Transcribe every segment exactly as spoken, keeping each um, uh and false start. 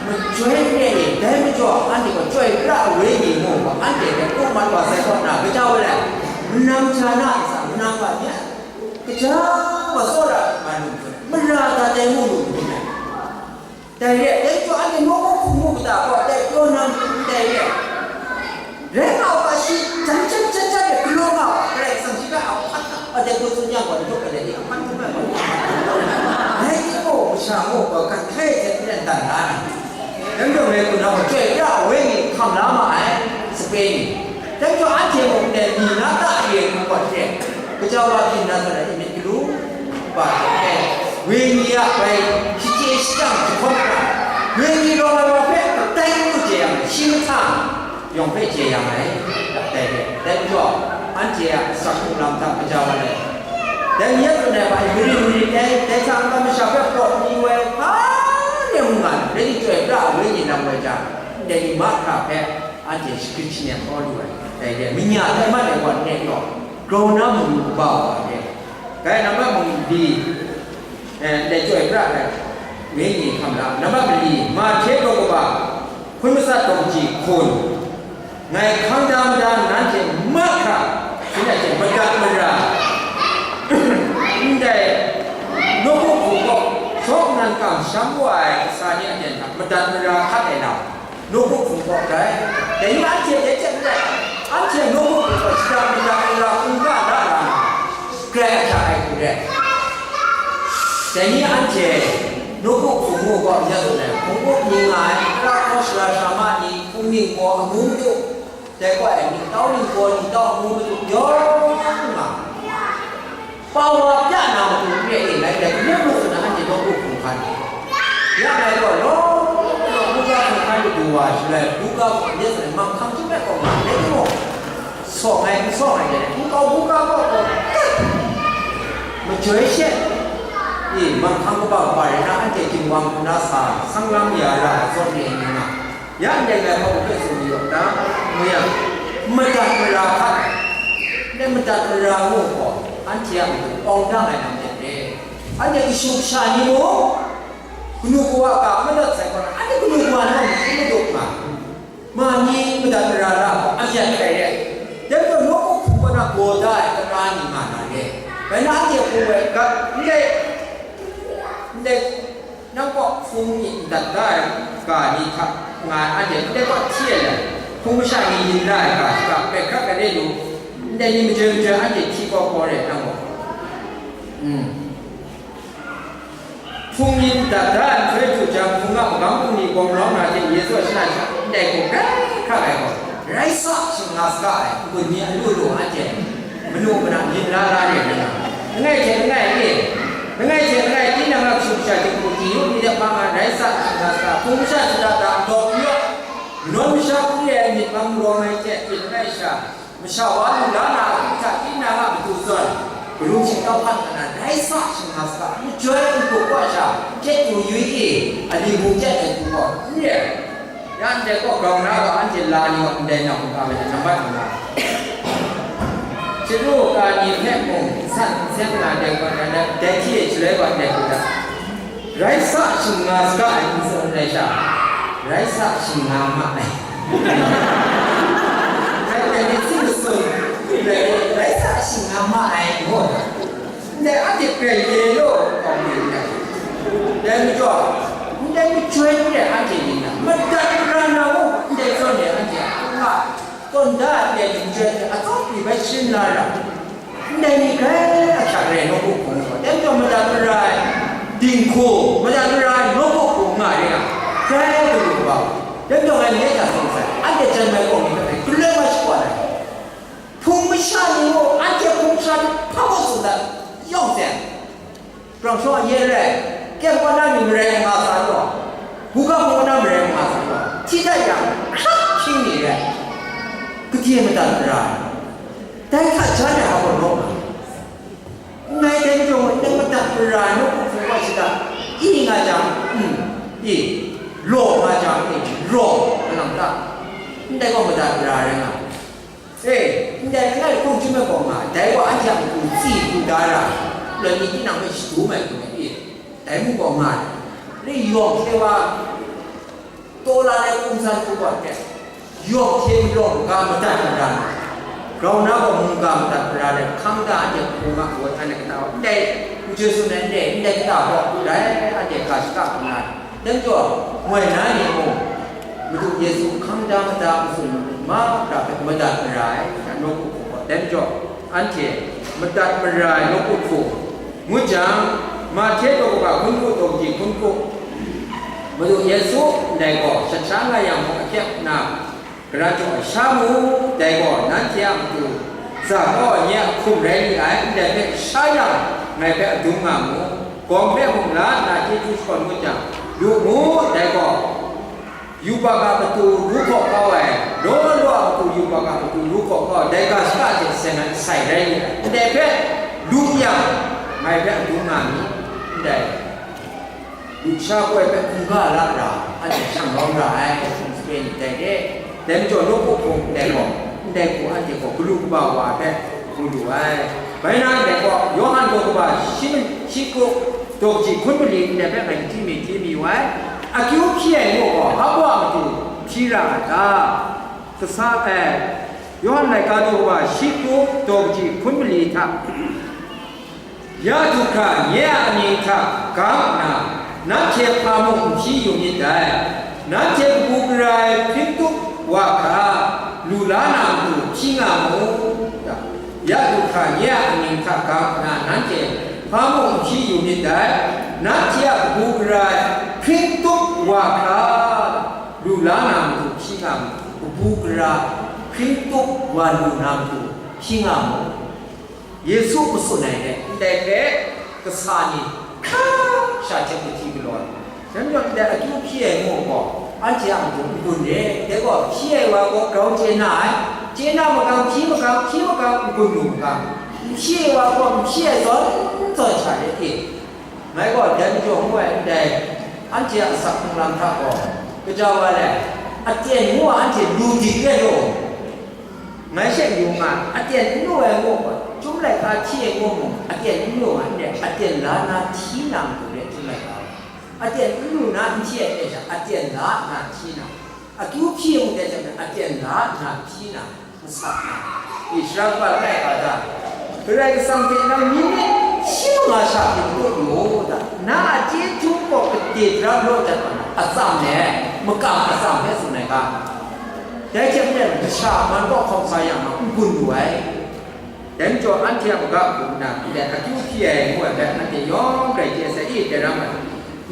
Majoi re ni, dai majaw anhte gaw chyoi pra ai wenyi mung gaw anhte hpe kung mat wa sai kaw na, kaja wa lai, manam ja na a sa, manam ga ni a, kaja wa tsawra ai ma lu, mara dat ai mu lu ni ai. Dai re ai, dai majaw anhte nawku hpung mu kata gaw dai pyaw na ndai re ai. Rai nga u ga, shi jan jan jan jan de galaw nga u ga, Karai Kasang shi hpe a hpan a, a dai hku tsun yang gaw, n dawk ai dai ni, a hpan hkrum ai gaw, dai ni gaw masha gaw, gaw, gat hkai hte n ren dan la na. Dai majaw, ngai hku na gaw, chyoi pra ai wenyi hkam la ma ai, sape ni. Dai majaw, anhte mung ndai ni na ta re ai hku gaw hte, kaja wa byin na zawn ai, imit galu, ba hte, wenyi a bai shachye shajang jahkawm hkra, wenyi rawng ai wa hpe katai n lu chye yang, shi mahtang yawng hpe chye yang ai, dai hte. Dai majaw, anhte a asak hkrung lam hta kaja wa ai. Dai ni a tsun ai hpa, marin marit ai, dai hta n-ga masha hpe hpaw mi woi, hpa ne mung nga, rai chyoi pra ai wenyi lam woi jang, ndai ni mahkra hpe anhte shagrit shanep kau lu ai. Dai re ai, manya tai mat ai wa nme gaw, grau na mung kaba wa ai. Dai nambat mung di, eh, ndai chyoi pra ai, wenyi hkam la, nambat mali, Mahte daw kaba, hkun matsat daw kaji hkun, ngai hkang da mada nanhte mahkra, shin ai hte madat mara, ndai nawku hpung gaw, shawng nnan kamsham wa ai kasa ni a den hta madat mara hkat ai lam, nawku hpung gaw dai. Dai ni anhte dai hte maren, anhte nawku hpung gaw shada madat mara hkungga da na, grai ahkyak ai hku re. Dai ni anhte nawku hpung mu gaw n-ya zawn ai, hpung up ni nga ai, tara hkawng sara sara ma ni, hpung ning gaw amu madu, dai gaw ai, ningtau ningbaw, ningtau amu madu, yawng nga. Pawa pya na matu n re e, ngai dai hpung mu tsun na, anhte nawku hpung hkan. Ya ngai gaw, law law buga hpung hkan madu wa, shaloi buga hpung de tsun ai, manghkang chyum ai kaw nga, dai timung, saw ngai, n saw ngai dai, n kau buga kaw gaw, majoi she, e, manghkang kaba kaba rai na, anhte ginwang hku na sa, sanglam ya ra ai zawn re ai ni nga. Ya ndai ngai hpa hpe tsun mayu na, ngu yang, madat mara hkat ai. Ndai madat mara ngu gaw, anhte a matu awng dang ai lam de re. Anhte kashu kasha ni mung, kanu kawa ga madat sai gaw, anhte kanu kawa ni mung n madat nga. Ma ni madat mara ra gaw, a myat hkrai re. Dai majaw, nawku hpung kaw na gaw da ai tara ni nga na re. Bai na anhte hpung bai gat n re. Ndai, nang kaw hpung myit n dat da ai ga ni hta nga ai, anhte ndai kaw hti ai lam, hpung masha ni yin la ai ga shiga, pet hkrak ai re lu, ndai ni majoi majoi anhte hti kau kau re nang gaw. Mm. Hpung myit n dat da ai nhtoi du jang, hpung a magam hpung ni gawm rau na hte Yesu a shana sha, ndai hku grai hkrak ai gaw, rai sa, shing nga saga ai, n-gun ni a lu lu anhte, manu mana myit la la re ai lam, langai hte langai e, langai hte langai tinang a kashu kasha hte mung, tingyuk ni hte hpa nga rai sa, shing nga saga, hpung masha shada da, dawp n yaw, nawn masha hpung re ai myit mang rawng ai hte, myit langai sha, masha wa lu la na a hku hta tinang a matu zawn, galu shingtau hkan hkan na rai sa, shing nga saga, majoi n-gup wa sha, hte du yui i, a li bu jet ai hku gaw n re ai. Ya ndai kaw grau na gaw, anhte la ni gaw ndai nau hkra ai nambat nna, chyaru ka ni hpe mung n san n seng na dai gaw, dai hti e shaloi gaw ndai hku hta, rai sa, shing nga saga ai n tsun ai sha, rai sa, shing nga ma ai. Dai hpe myit sin matsun, rai sa, shing nga ma ai, ngu. Ndai anhte grai le law, kau mi n rai. Dai majaw, ndai majoi n rai anhte myit na, madat mara na mung, ndai zawn e anhte a hpung a tawn da ai ndai ni majoi hte atsawm ni bai sharin la ra. Ndai ni grai ahkyak rai nawku hpung gaw, dai majaw madat mara ai dinghku, madat mara ai nawku hpung nga re ai, grai galu kaba. Dai majaw ngai nye hta tsun sai, anhte jan mai gaw ni hpe galoi wa shapraw ai. Hpung masha ni mung, anhte hpung masha ni hpa mung tsun dat, yawng tsen. Brang shawng a ye rai, kyem kaw na ni marai nga sa law, buga hpung kaw na marai nga sa law, hti dat yang, hkrak hkying ni rai, gade madat mara ai. Dai hta jan ai hpa gaw nawng ai. Ndai dai majaw, ndai madat mara ai nawku hpung kaw shada, i nga jang, mm, i, law nga jang, i, raw, kalang ta, ndai gaw madat mara rai nga ai. E, ndai langai hkrum chyum ai gaw nga, dai wa anhte a matu tsi hku da ra, loi ni tinang hpe shadu mai hku ai, e, dai mung gaw nga ai. Rai yawng hte wa, Nsan hku gaw hte, yawng hte yawng ga madat mara, grau na gaw mungga madat mara let, hkang da anhte hpu nga ai, anhte kata wa ndai, n chye tsun ai ndai, ndai kata gaw rai, anhte ga shaka hkam na ai. Dai majaw, moi na ni mung, Madu Yesu hkang da mada matsun ma mara hpe madat mara ai, nawku hku gaw. Dai majaw, anhte madat mara ai nawku hku, ngut jang, Mahte daw kaba hkun hku, daw kaji hkun hku, Madu Yesu ndai gaw shat sha nga yang mung akyak nna, gara jaw ai sha mu, dai gaw nanhte a matu za kau ai nye a hkum rai li ai, ndai hpe sha yang ngai hpe adum nga mu, gawng hpe mung la nna chyeju shakawn ngut jang, yu mu, dai gaw yubak a matu ru hkaw kau ai, law law a matu yubak a matu ru hkaw kau ai, dai ga shaka hte seng ai asai rai li ai, ndai hpe lu yang ngai hpe adum nga mi, ndai lusha koi hpe hkungga la ra, anhte shang lawm ra ai, sape ni dai re. Dai majaw, nawku hpung ndai gaw, ndai hku anhte gaw galu kaba wa hpe mu lu ai. Bai na ndai gaw, Yawhan daw kaba shi, shi kru, daw kaji hkun mali ndai hpe ngai hti mi, hti mi wa ai. Akyu hpyi ai ngu gaw, hpa wa matu hpyi ra a ta? Kasa, eh, Yawhan laika daw kaba shi kru, daw kaji hkun mali hta, Ya du hkra nye a amying hta gang nna, nanhte hpa mung n hpyi yu myit dai. Nanhte kabu gara ai hpring tup wa hkra, lu la na matu hpyi nga mu. Ya du hkra nye a amying hta gang nna, nanhte hpa mung n hpyi yu myit dai. Nanhte a kabu gara ai hpring tup wa hkra, lu la na matu hpyi nga mu. Kabu gara hpring tup wa lu na matu hpyi nga mu. Yesu matsun ai hte ndai hpe kasa ni hkra sha hte kahti galaw ai. Dai majaw ndai akyu hpyi ai ngu gaw, anhte a matu n-gun re, dai gaw hpyi ai wa gaw grau chye na ai, chye na makam hpyi makam, hpyi makam n-gun lu makam, n hpyi ai wa gaw n hpyi ai zawn zawn sha re e. Ngai gaw dai majaw ngu ai ndai, anhte a asak hpung lam hta gaw, kaja wa le, aten ngu a anhte lu dik re law, Ngai she yu nga, aten n lu ai ngu gaw, Chyum laika hti ai ngu mung, aten n lu nga, n rai, aten la na hti na matu re, Chyum laika. Aten n lu na n hti ai hte sha, aten la na hti na, akyu hpyi ai ngu hte sha, aten la na hti na, masat na, i sara kaba langai ga da, Karai Kasang hte nang myit myit shi manga sha hpyi matut mu da, na a chyeju gaw gade daram law dat wa na, atsam le makam atsam hpe tsun ai ga. Dai hte maren, masha man kaw hkawm sa yang, n-gun lu ai. Dai majaw, anhte a maga hku nna, ndai akyu hpyi ai ngu ai hpe, anhte yawng grai chye sai i, dai ram ai.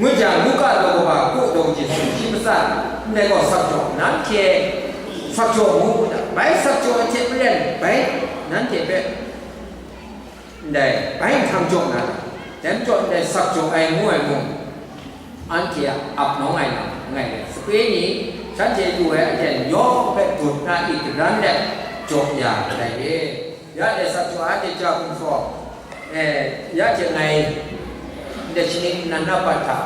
Ngut jang, Luka daw kaba ku daw kaji sumshi matsan, ndai gaw sak jaw, nanhte sak jaw mu, ngu da. Bai sak jaw ai hte maren, bai nanhte hpe ndai bai nhtang jaw na, dai majaw, ndai sak jaw ai ngu ai mung, anhte a ap nawng ai lam langai let, sape ni shanhte lu ai aten yawng hpe dut na i daran let jaw ya ai re. Ya de sak jaw anhte ja hkum sa, eh, ya hte ngai ndai shaning nnan na bat hta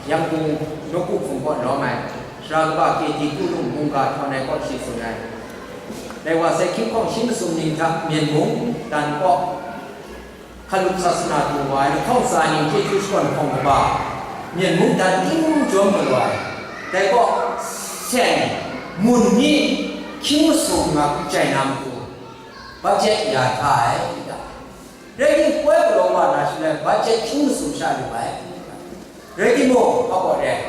Yangon nawku hpung kaw lawm ai, Sara kaba K D Tulung mungga htawn ai kaw shi tsun ai. Dai wa sai hkying hkawng shi masum ning hta Myen mung dan kaw Hkalup sasana du wa ai lahkawng tsa ning chyeju shakawn hkawng kaba, Myen mungdan ting jawm galaw ai, dai kaw sen, mun ni, hkying masum nga hku jai na matu, budget ya hta ai, rai timung, poi galaw wa na shaloi, budget hkying masum sha lu ai, rai timung, hpa gaw re ai.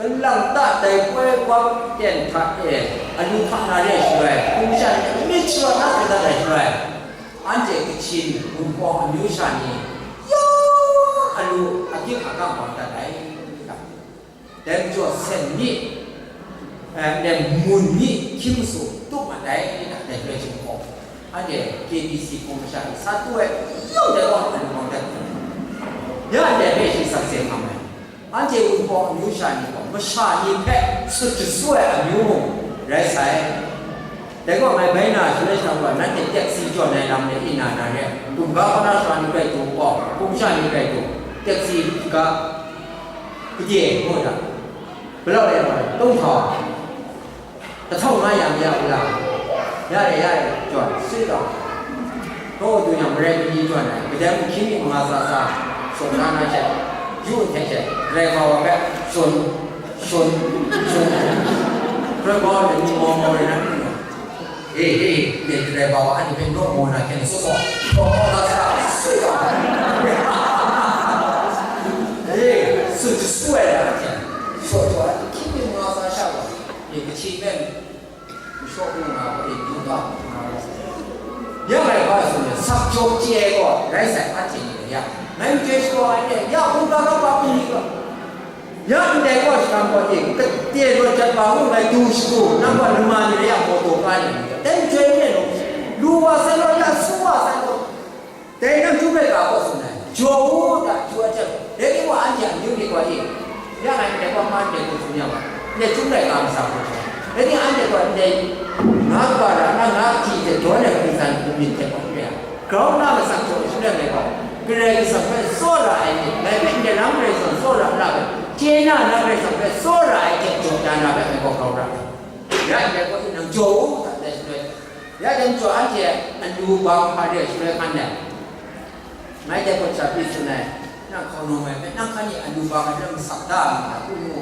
Kalang ta dai poi wang ten hta e alu hpa na re ai shaloi, hpung sha ni myit sharawt na hkrit dat ai shaloi, anhte Kachin, Wunpawng amyu sha ni yawng alu agyip agam wang dat ai. Dai majaw sen ni, eh, nem mun ni hkying masum tup mat ai, dai shaloi chyum hkawng, anhte K B C hpung masha ni sa tu ai yawng dai wang alu wang dat ai. Ya ndai hpe shi sakse hkam ai. Anhte Wunpawng amyu sha ni gaw masha ni hpe sut jasu ai amyu mung rai sai. Dai gaw ngai bai na shaloi sha wa, nanhte taxi jawn ai lam de i na na re, dumga kaw na sha ni rai tu gaw, hpung sha ni rai tu, taxi ga gade ngu da, galau ya wa, tong htaw. Kahtau nga yang ya u la, ya e, ya e, jawn, swi taw, kaw du yang marai mali jawn ai, kadai mung hkying mi manga tsa tsa, tsun na na she, yu nhte she, Karai Kasang wa hpe tsun, tsun, tsun, Hkrai bau ai ni mau mau rai na n rai. E, e, e, kadai bau ai ni hpe naw mau na hkyen ni, saw saw, hkraw kau na sa, sui sa. E, sut jasup ai na hkyen, shaw shaw ai, hkying mi nga sa sha gaw, e, kahti men, mashaw hpung nga gaw, e, du ga, nga gaw. Ya ngai hpa tsun ai, sak jaw chye ai gaw, rai sai, anhte ni rai ya. Ngai n chye shaw ai ni, ya hkungga ga pa hpung ni gaw. Ya ndai gaw shakang gaw e, kade gaw jat ba ngu ngai du shagu, nang gaw lama ni re yang gaw taw ka ni, dai nhtoi n rai law, lu wa sai law, ya su wa sai law. Dai nang jum laika gaw tsun ai, jaw u da, jaw ai hte, dai ni gaw anhte amyu ni gaw e, ya ngai ndai gaw ma ndai gaw tsun ya ma, ndai jum laika masa gaw tsun ai. Dai ni anhte gaw ndai nga kaba ra, na nga hti hte dawn ai hpung san hpung myit hte gaw n re ai. Grau nna masak jaw ai shaloi ngai gaw, Karai Kasang hpe tsawra ai myit, ngai hpe ndai lam Karai Kasang tsawra n ra ai, chye na na Karai Kasang hpe tsawra ai hte jaw da na hpe ngai gaw grau ra ai. Ya ndai gaw, nang jaw u, dai shaloi, ya dai majaw anhte alu bang hpa re ai shaloi hkan ai. Ngai dai gaw sha pyi tsun ai, nang hkaunung ai hpe, nang hkan e alu bang ai hpe masak da, ngu ai, hku ngu.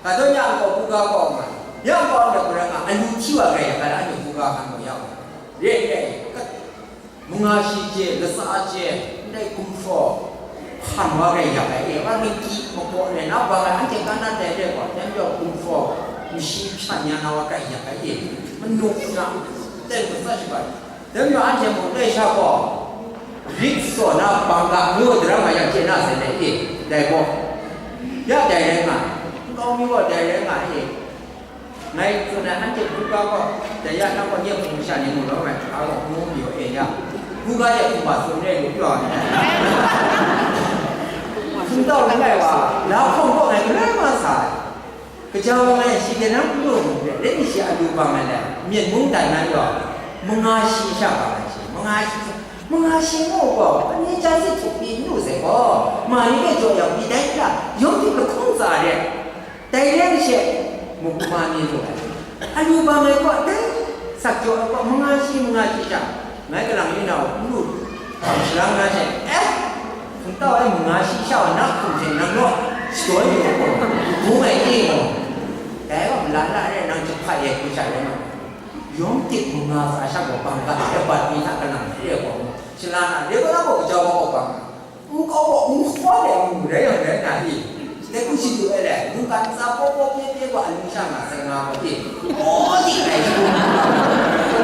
Ka taw ya nkau buga gaw nga, ya nkau ndai gaw rai nga, alu hti wa grai ai, hkan anhte buga hkan gaw ya wa. Re ai, manga shi chye, latsa chye, ndai gumhpraw hpan wa rai yak ai e, wa rai kyi mapaw re na bang ai, anhte ka na tai re gaw, dai majaw gumhpraw mashi hpyan ya na wa rai yak ai e, manu hpuna, dai latsa shabat, dai majaw anhte mung dai sha gaw, rik tsaw na bang ga ngu daram nga yang chye na sai dai e, dai gaw, ya dai rai nga ai, nkau mi gaw dai rai nga ai e. Ngai tsun ai, anhte hkungga gaw, dai ya na gaw, nye hpung masha ni mu lawm ai, a gaw hpung mayu e ya, hkungga de hkungga tsun re lu pyaw ai. Hpung tau langai wa, la hpawng gaw ngai galoi ma sa ai. Kaja wa ngai shi de na n lu mu re, dai ni shi a lu bang ai le, myen mung dan na yaw, manga shi sha bang ai shi, manga shi sha, manga shi mu gaw, ani ja sit htuk pyi n lu sai gaw, ma ni hpe jaw yang pyi dai hta, yawng hte lahkawng tsa re. Dai rai masha, muk ma mi lu ai. Alu bang ai kaw dai, sak jaw ai kaw manga shi manga shi sha, ngai kalang ni na u n lu hkam shalang na she, eh, hpung tau ai manga shi sha wa na hkum hte nang gaw shadawn yu u gaw, bung ai e gaw, dai gaw mala la re nang jahprai ai hku sha rai nga, yawng tik manga sa sha gaw bang ga ai bat mi hta kalang hte e gaw, shala na re gaw na gaw gaja wa gaw bang. Nkau gaw nhkaw de ngu rai yang rai na i? Dai hku shadu ai le, mungkan ntsa paw paw pye pye gaw alu sha nga sai nga gaw e, aw di ai hku,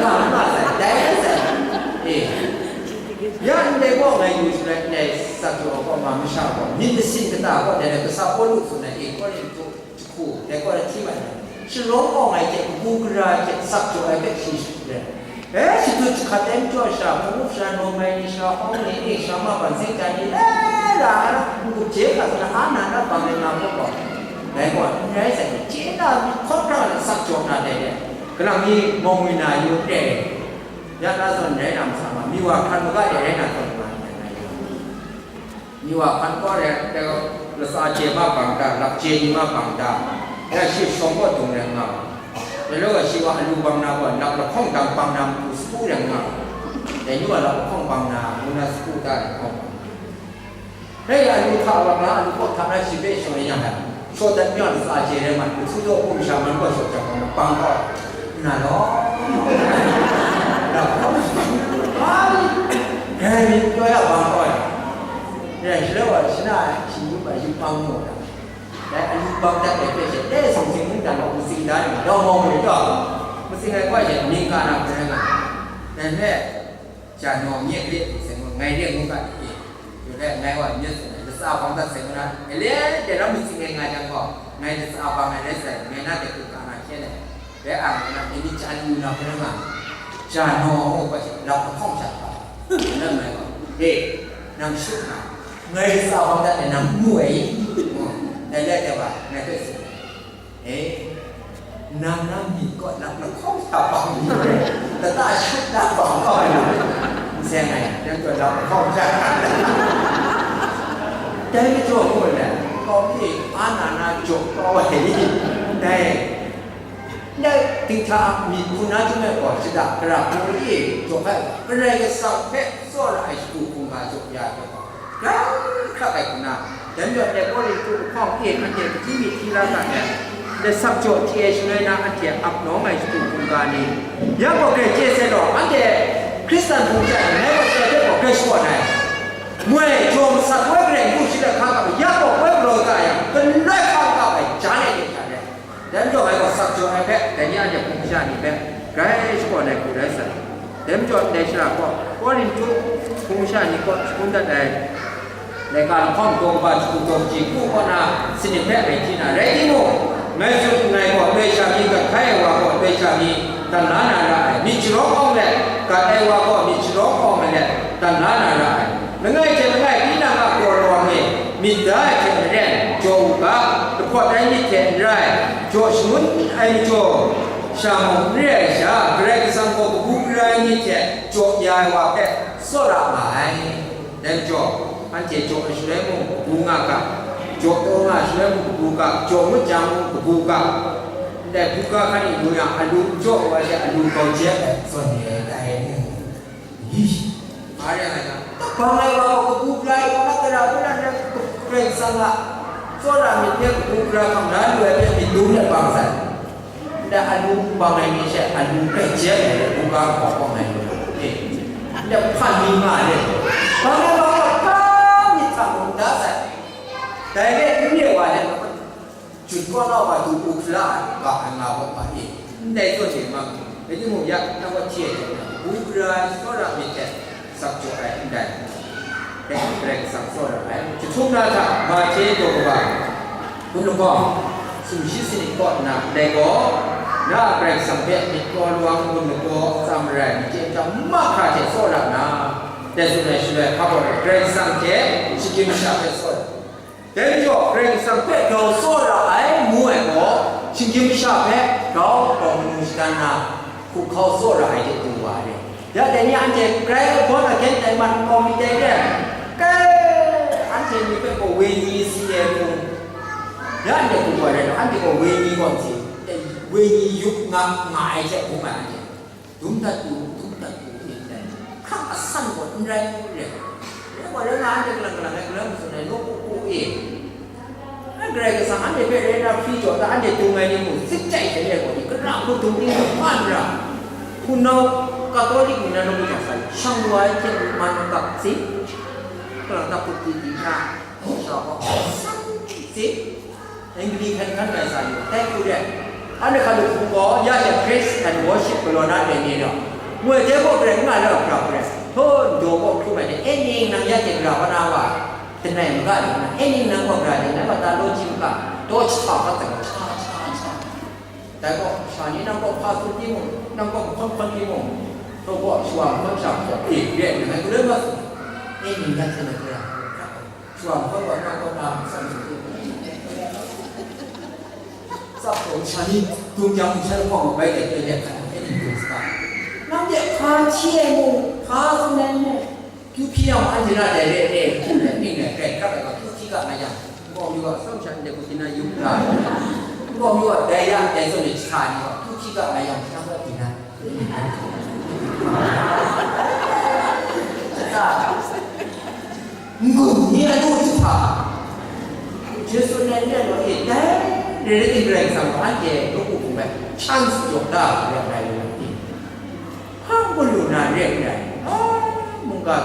nga nga sai, dai rai sai. E, ya ndai gaw ngai yu shaloi ndai sak jaw ai kaw ma masha gaw, myit masin kata gaw dai rai kasa Pawlu tsun ai e, Korinhtu jahku, dai gaw rai hti mat ai. Shalawng awng ai hte, kabu gara ai hte, sak jaw ai hpe shi shut ai. E, shadut jahkat ai majaw sha, hpung up sha, nawm ai ni sha, awng ni ni sha, ma ban seng jan ni, e, ra ai, n-gup je hkra sa na, a na na bang ai nga hkawt gaw, dai gaw n rai sai, chye na myit hkawt hkra na sak jaw na dai dai, kalang ni mawng mi na yu re, ya na zawn rai na masa ma, mi wa hkan maga de rai na zawn nga ndai na yu. Ni wa hkan kau re, latsa chye ma bang ta, lap chye ni ma bang ta, ya shi shawng kaw dung rai nga, dai law shi wa alu bang na gaw, lap lahkawng dang bang na matu sapu rai nga, dai ni wa lap lahkawng bang na, ngu na sapu da lahkawng bang. Dai alu hta wa nga, alu kaw hta na shi hpe shawng yang ai. Shaw dat mi wa latsa chye rai ma, kahtu daw hkum sha man gaw shaw jang gaw, bang gaw, nna law, lap hkawm, ai, grai myit pyaw ya bang gaw ai. Rai shaloi wa, shana ai, shi yu ai, yu bang mu ai. Dai alu bang dat ai hpe she, dai sung sing mungdan gaw, matsing da ai ma, dau mau mu ai gaw, matsing ai gaw she, mying ka na hpe rai nga. Dai hpe, Janaw nye re, sai ngu, ngai re ngu ga, e, yu dai, ngai wa myit sai, latsa bang dat sai ngu na, ele, de ram mi tsing ngai nga jang gaw, ngai latsa bang ai rai sai, ngai na de hku ka na hkyen ai, dai ang ngai na, ngai ni jan yu na hpe nga, janaw ngu ga shi, lap lahkawng sha hpa, nang ngai gaw, e, nang shut na, ngai latsa bang dat ai nang n mu ai i? Ngu, dai lai dai wa, ngai hpe tsun ai. E, nang na myit kaw lap lahkawng sha bang lu ai, lata shut na bang kaw ai, n seng ai, dai majaw lap lahkawng sha, dai majaw gaw le, kau mi a na na jaw kau ai ni, dai, dai dinghta myit hku na chyum ai gaw, shada gara hku e jaw ai, Karai Kasang hpe tsawra ai shagu hkungga jaw ya ai gaw, Grai hkrak ai hku na, dai majaw dai Korinhtu lahkawng e anhte hpyi myit hpyi la ga ai. Dai sakjaw hti e shaloi na anhte ap nawng ai shadu hkungga ni, ya gaw grai chye sai law, anhte Hkristan hpung sha ni ngai gaw dai hpe gaw grai shawan ai. Moi, jaw masat woi garai n du shi let hkang kap ai, ya gaw woi galaw kata yang, galoi hkang kap ai, jan e ning hta re. Dai majaw ngai gaw sakjaw ai hpe, dai ni anhte hpung sha ni hpe grai shawan ai hku rai sai. Dai majaw ndai shara gaw Korinhtu hpung sha ni kaw shangun dat ai laika lahkawng daw kaba jahku daw kaji npu kaw na sanit hpe ngai hti na rai timung, ngai tsun nngai gaw, loi sha mi gat hkai ai wa gaw loi sha mi dan la na ra ai, myit sharawng awng let gat ai wa gaw myit sharawng awng ai let dan la na ra ai. Langai hte langai tinang a gaw rawng e myit da ai hte maren jaw u ga, lahpawt ai myit hte n rai, jaw shangun ai majaw sha mung n re ai sha, Karai Kasang gaw kabu gara ai myit hte jaw ya ai wa hpe tsawra nga ai. Dai majaw, anhte jaw ai shaloi mung kabu nga ga, jaw taw nga ai shaloi mung kabu ga, jaw ngut jang mung kabu ga, ndai buga hkan e mu yang, alu n jaw ai wa hte alu grau jep ai, zawn re ai tai. Ish, nga re ai ga, kabang ai wa gaw kabu gara ai wa, na tara hpung na rai, Karai Kasang a tsawra myit hpe kabu gara hkam na lu ai hpe myit dum let bang sai. Ndai alu bang ai ni she alu grai jep ai buga hkawk bang ai ni, e, ndai hpan mi nga ai ni, bang ai wa hkap myit hta mung da sai. Dai re n re wa let, jut kaw na wa du u hkra ai, ga ai nga wa hpa ni, ndai zawn e mang, rai timung, ya, na wa hti ai, bu gara ai tsawra myit hte, sak jaw ai ndai, dai Karai Kasang tsawra ai. Jahtum na hta, Mahte daw kaba, gun lagaw, sumshi sanit kaw nna, ndai gaw, na a Karai Kasang hpe myit kaw lawang gun lagaw tsam marai, machye chyam mahkra hte tsawra nna, dai tsun ai shaloi, hpa gaw Karai Kasang hte shagrin masha hpe tsawra. Dai majaw, Karai Kasang hpe grau tsawra ai ngu ai gaw, shinggyim masha hpe grau grau manu shadan na, hkuhkau tsawra ai hte du wa ai. Ya dai ni anhte grai born again dai mat nkau mi dai re ai, kai, anhte ni hpe gaw wenyi si ai hku, ya anhte hku wa rai, anhte gaw wenyi gaw n si, wenyi yup nga nga ai hte hkrum ai anhte. Dum dat u, dum dat u, e ndai. Hkrang asan gaw n rai, n rai. Rai wa rai nga, anhte kalang kalang ai, kalang matsun ai, nawku ku e. Nang Karai Kasang anhte hpe rai na hpri jaw ta, anhte dung ai ni mung, zip chyai hte re gaw ni, kara hku dung ting hku hpan ra. Hpunau Katolik ni na nawku jang sa, shang wa ai hte man makap si, kalang takut di di na, sha gaw san si. Anglican hkan rai sa yu, thank you de. Anhte hkanu hku gaw, ya she praise and worship galaw na dai ni gaw, moi de gaw garai n nga na hkra hkra, htaw ndaw gaw hkrum ai de, e ning nang ya hte gara wa na wa, langai maga de, e ning nang gaw gara de, nang gaw ta law ji u ga, daw jahta hkra hkra, jahta, jahta, jahta. Dai gaw, sha ni nang kaw hpa tsun timung, nang kaw hpawn hpawn timung, htaw gaw shawa hpawn sha hpawn e re ai, langai galaw nga tsun, e ning ya hte na gara, Shuwa hkawt wa na kaw na san su. Tsap taw sha ni, dung yang sha lahkawng bai de, de de hkan hpe ni dung sa. Nang de hpa hti ai mung, hpa tsun ai mung, kyu hpyi yang anhte na dai re, re, hku rai, ning rai, grai hkrat ai ga, kyu hpyi ga nga yang, nkau mi wa atsawm sha ndai hku hpyi na yup ra. Nkau mi wa dai ya, dai zawn e jahta ni wa, kyu hpyi ga nga yang, hkrat ai hpyi na. Ngun ni anu jahta, Yesu nan yan gaw, e, dai, re re ting Karai Kasang gaw anhte nawku hpung hpe chance jaw da, ya rai lu ai. Hpa ngun lu na re ai, a, mungga,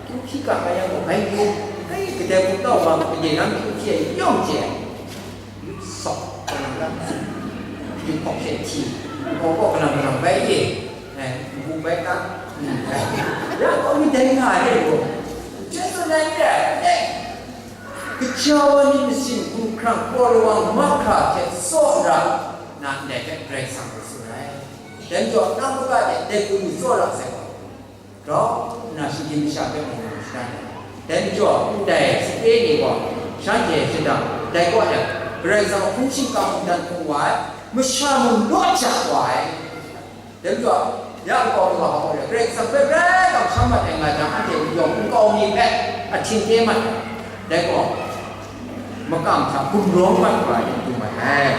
kyu hpyi ga nga yang gaw, bai yu, bai kadai hpung tau wa, kaye nang kyu hpyi ai yawng chye ai. Yu tsawk kalang lang, yu hkawk she hti, hkawk kaw kalang kalang bai ye, eh, npu bai ta, mm, bai. Ya gaw mi dai nga ai gaw, Jesu nai re ai, eh, kaja wa ni masin hkrang hkraw lawang mahkra hte tsawra na ndai hpe Karai Kasang hpe tsun ai. Dai majaw, nang kaga de dai hku ni tsawra sai gaw, grau nna shinggyim masha hpe mung shadan ai. Dai majaw, ndai sape ni gaw shanhte shadang dai kaw ai, Karai Kasang a hpung shingkang mungdan hpung wa ai, masha mung law jat wa ai. Dai majaw, ya nkau mi wa hkawk re, Karai Kasang hpe grai kamsham mat ai nga jang, anhte yawng nkau mi hpe ahting chye mat ai. Dai gaw, makam hta gumrawng mat wa ai hte dum ai.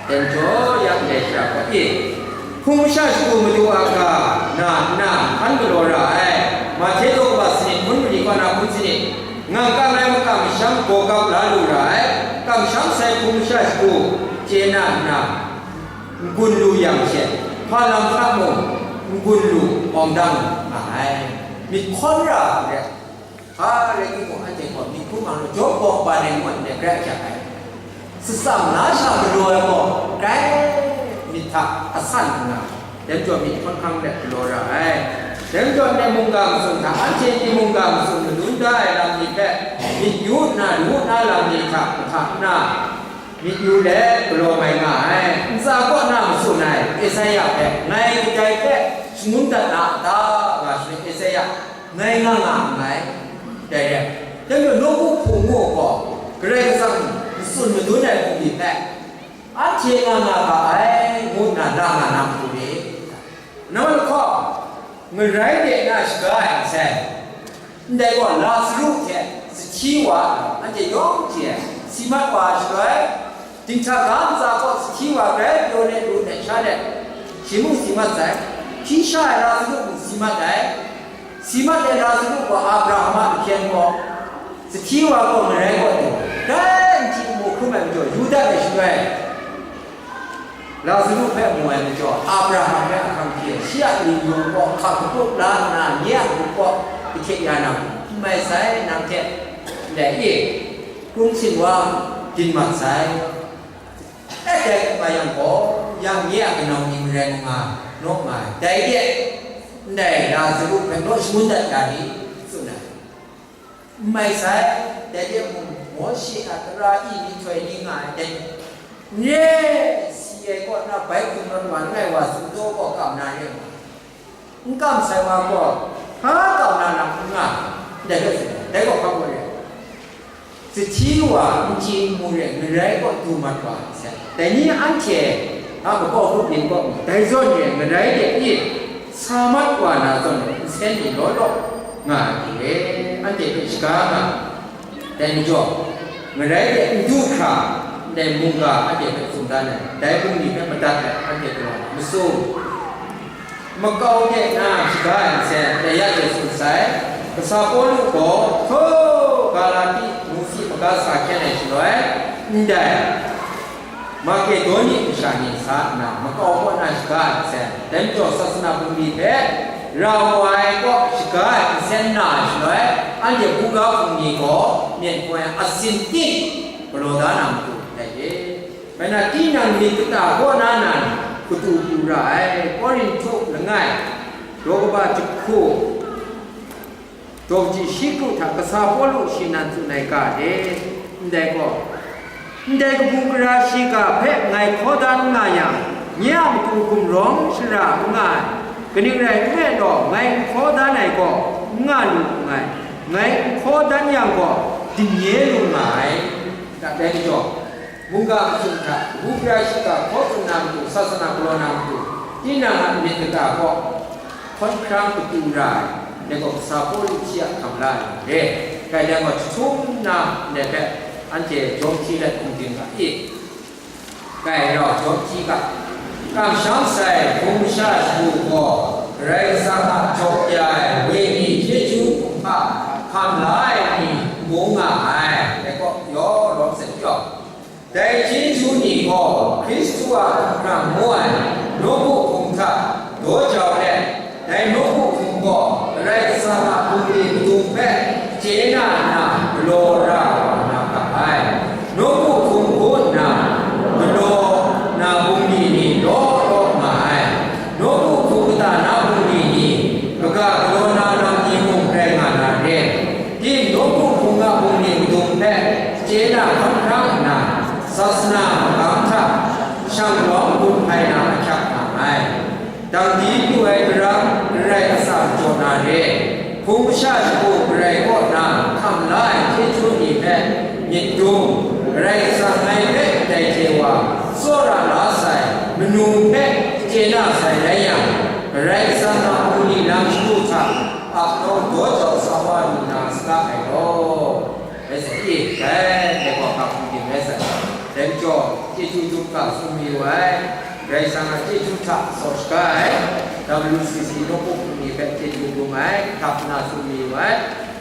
Dai majaw, ya ndai shara gaw, e, hpung masha shagu madu a ga na nna hkan galaw ra ai, Mahte daw kaba sanit, hpun mali kaw na hpun sanit, ngang kang ai makam masham gaw gap la lu ra ai, kamsham sai hpung masha shagu, T chye na nna, n-gun lu yang she, hpa lam hta mung n-gun lu awng dang nga ai. Myit hkawn ra ai hte, hpa rai timung, anhte gaw myit hkrum ai, jawm bawng ban ai ngut ai grai ajak ai. Satsam na sha galaw ai gaw, grai myit hta asan nna, dai majaw myit hkawn hkang let galaw ra ai. Dai majaw ndai mungga masum hta, anhte ni mungga masum madun da ai lam ni hpe myit yu nna, ru na lam ni hta kahta nna, myit yu let galaw mai nga ai. Ntsa kaw na matsun ai Esaia hpe ngai kadai hpe shangun dat na a ta? Nga shaloi Esaia ngai nga nga nngai. Dai re, dai majaw nawku hpung ngu gaw, Karai Kasang n tsun madun ai bungli hpe, anhte nga nga ga ai, ngu nna na nga na matu ni? Namai lahkawng, ngarai de na shaga ai masai, ndai gaw Lazaru hte sahti wa a, anhte yawng hte si mat wa ai shaloi, dinghta ga ntsa kaw sahti wa grai pyaw let, lu let, sha let, shi mung si mat sai, hpyi sha ai Lazaru mung si mat ai. Si mat ai Lazaru gaw Abraham a ahkyen gaw, sahti wa gaw ngarai kaw taw, dai n chyi n mu hkrum ai majaw, yu dat ai shaloi, Lazaru hpe mu ai majaw, Abraham hpe ahkang hpyi ai, shi a ning yawng gaw hka kapup la nna, nye a grup kaw kahte ya na, n mai sai, nang hte ndai e, krum sin wa, byin mat sai. Dai dai hkrum nga yang gaw, yang nye a kanau ni marai mu nga, naw nga ai. Dai de, ndai Lazaru hpe naw shangun dat ya ni, tsun ai. N mai sai, dai de mung, Mawshe a tara i myihtoi ni nga ai dai, n re, si ai kaw na bai hkum rawt wa langai wa, sumdaw kaw kam na re nga. N kam sai wa gaw, hpa kau na lam n nga, ndai hpe tsun ai, dai gaw hpa gaw re ai. Sahti wa n chye n mu re, ngarai kaw du mat wa ai masai. Dai ni anhte a makau grup yin kaw mi, dai zawn re, ngarai de e sa mat wa na zawn re, nsen ni law law nga ai hte, anhte hpe shaga nga ai. Dai majaw, ngarai de n du hkra, ndai mungga anhte hpe tsun dan ai, dai bungli hpe madat ai, anhte galaw na masum. Makau de na shaga ai nsen, dai ya hte tsun sai, kasa Pawlu gaw, hkaw, Galati ngu si maga sa hkyen ai shaloi, ndai Makedoni masha ni sa nna, makau kaw na shaga ai nsen, dai majaw sasana bungli hpe rau wa ai kaw shaga ai nsen na ai shaloi, anhte buga hpung ni gaw myen hkoi ai asin ting galaw da na matu ndai re. Bai na, tinang myit kata kaw na nan katu pru ra ai, Korinhtu langai, daw kaba jahku, daw kaji shi kru hta kasa Pawlu shi nan tsun ai ga de, ndai gaw, ndai kabu gara shiga hpe ngai hkaw dan nga yang, nye a matu gumrawng shara n nga ai, kaning rai nme law, ngai n hkaw dan ai gaw, n nga lu nngai, ngai n hkaw dan yang gaw, dingnye lu nga ai. Dai majaw, mungga masum hta, kabu gara shiga hkaw tsun na matu, sasana galaw na matu, tinang a myit kata kaw, hkawn hkrang katu ra ai, dai gaw kasa Pawlu shi a hkam la ai re. Dai gaw jahtum nna ndai hpe anhte jawm hti let hkum dim ga i. Dai rau jawm hti ga, kamsham sai hpung masha shagu gaw, Karai Kasang a jaw ya ai wenyi chyeju hpung hta hkam la ai ni n bung nga ai, dai gaw yaw lawm sai pyaw. Dai chyeju ni gaw Hkristu a hkungkrang ngu ai nawku hpung hta daw jau let, dai nawku hpung gaw Karai Kasang a bungli madung hpe chye na nna galaw ra wa na ga ai. Nawku hpung ngu nna galaw na bungli ni law law nga ai. Nawku hpung kata na bungli ni, kaga galaw na lam ni mung rai nga na re. Tim nawku hpung a bungli madung hpe chye na hkam hkam nna, sasana magam hta shang lawm gun hpai na ahkyak nga ai. Dang di lu ai karam Karai Kasang jaw na re. Hpung masha shagu Karai kaw na hkam la ai chyeju ni hpe myit dum, Karai Kasang ngai hpe ndai hte wa tsawra la sai, manu hpe chye na sai rai yang, Karai Kasang a hpung ni lam shagu hta ap nawng daw jau sa wa lu na saga ai law. Rai sa i, dai, dai gaw hkap hkum dim rai sa i. Dai majaw, chyeju dum ga tsun mayu ai, Karai Kasang a chyeju hta saw shaga ai, W C C nawku hpung ni hpe chyeju dum ai, htap nna tsun mayu ai,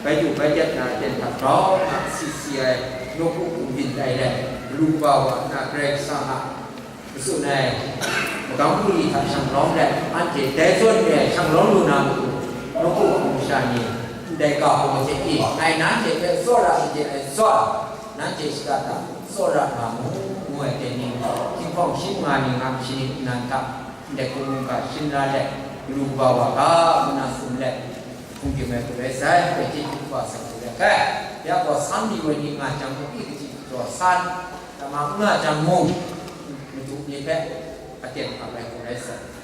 bai du bai gyat na ten hta grau nna si si ai, nawku hpung byin tai let, galu kaba wa nna Karai Kasang a Tsun ai, magam hpung hta shang lawm let, anhte dai zawn re ai shang lawm lu na matu, nawku hpung masha ni, ndai ga hpaw hte i, ngai nanhte hpe tsawra made ai zawn, nanhte shada da tsawra nga mu, ngu ai dai ni, Jinghpawng shi manga ni nga shi ni nnan hta, ndai hpung mungga shin la let, galu kaba wa ga, ngu na tsun let, hpung dim ai hku rai sai, dai hte hpung kaba sa hku rai hkai, ya gaw san mi woi ni nga jang mung, i kaji jaw san, dama n nga jang mung, madu ni hpe aten ap ai hku rai sai.